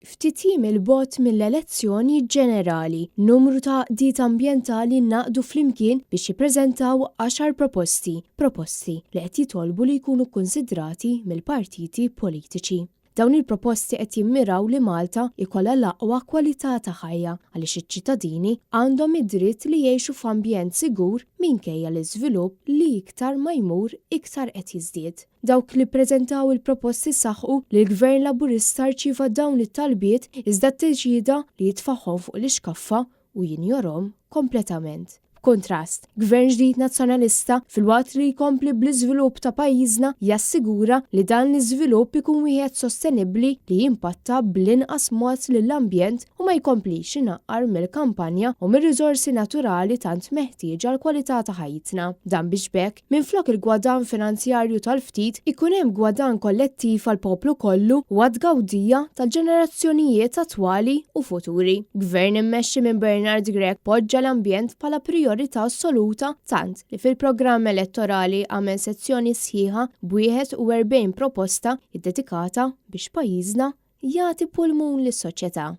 Ftit jiem 'il bogħod mill-elezzjoni ġenerali, numru ta' għaqdiet ambjentali ngħaqdu flimkien biex jippreżentaw għaxar proposti, proposti li qed jitolbu li jkunu kkunsidrati mill-partiti politiċi. Dawn il-proposti qed jimmiraw li Malta jkollha l-aqwa kwalità ta' ħajja għaliex iċ-ċittadini għandhom id-dritt li jgħixu f'ambjent sigur minkejja l-iżvilupp li iktar ma jmur iktar qed jiżdied. Dawk li ppreżentaw il-proposti saħqu li l-Gvern Laburista rċieva dawn it-talbiet iżda ddeċieda li jitfagħhom fuq l-ixkaffa u jinjorhom kompletament. B'kuntrast, Gvern ġdid Nazzjonalista, filwaqt li jkompli bl-iżvilupp ta' pajjiżna, jassigura li dan l-iżvilupp ikun wieħed sostenibbli li jimpatta bl-inqas mod lill-ambjent u ma jkomplix inaqqar mill-kampanja u mir-riżorsi naturali tant meħtieġa għall-kwalità ta' ħajjitna. Dan biex b'hekk, Minflok il-gwadann finanzjarju tal-ftit, ikun hemm gwadann kollettiv għall-poplu kollu u għat-tgawdija tal-ġenerazzjonijiet attwali u futuri. Gvern immexxi minn Bernard Grech poġġa l-ambjent bħala prijorità assoluta tant li fil-programm elettorali għamel sezzjoni sħiħa b'41 proposta ddedikata biex pajjiżna jagħti pulmun lis-soċjetà.